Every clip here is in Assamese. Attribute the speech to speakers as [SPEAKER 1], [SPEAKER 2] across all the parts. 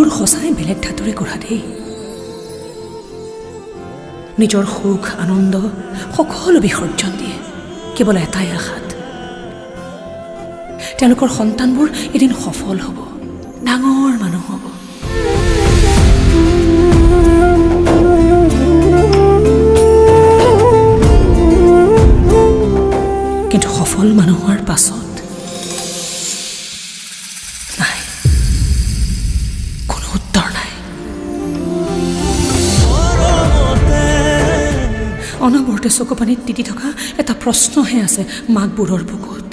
[SPEAKER 1] মাকবোৰ সঁচাই বেলেগ ধাতুৰে গঢ়া দেই। নিজৰ সুখ আনন্দ সকলো বিসৰ্জন দিয়ে কেৱল এটাই আশাত, তেওঁলোকৰ সন্তানবোৰ এদিন সফল হ'ব, ডাঙৰ মানুহ হ'ব। কিন্তু সফল মানুহ হোৱাৰ পাছত নাই, কোনো উত্তৰ নাই। অনবৰতে চকুপানীত তিতি থকা এটা প্ৰশ্নহে আছে মাকবোৰৰ বুকুত,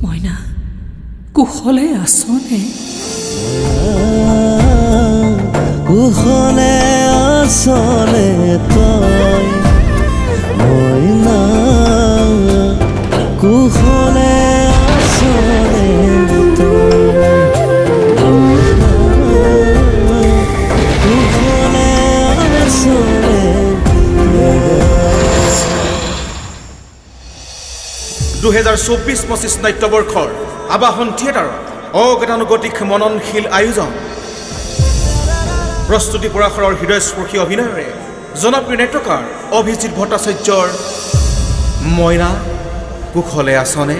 [SPEAKER 1] মইনা কুশলে আছনে?
[SPEAKER 2] কুশলে আছনে তই মইনা, কুশলে আছনে তই মইনা, কুশলে আছনে তই।
[SPEAKER 3] 2024-25 নাট্যবৰ্ষৰ আবাহন থিয়েটাৰত অগতানুগতিক মননশীল আয়োজন। প্ৰস্তুতি পৰাশৰৰ হৃদয়স্পৰ্শী অভিনয়েৰে জনপ্ৰিয় নাট্যকাৰ অভিজিত ভট্টাচাৰ্যৰ মইনা কুশলে আছনে।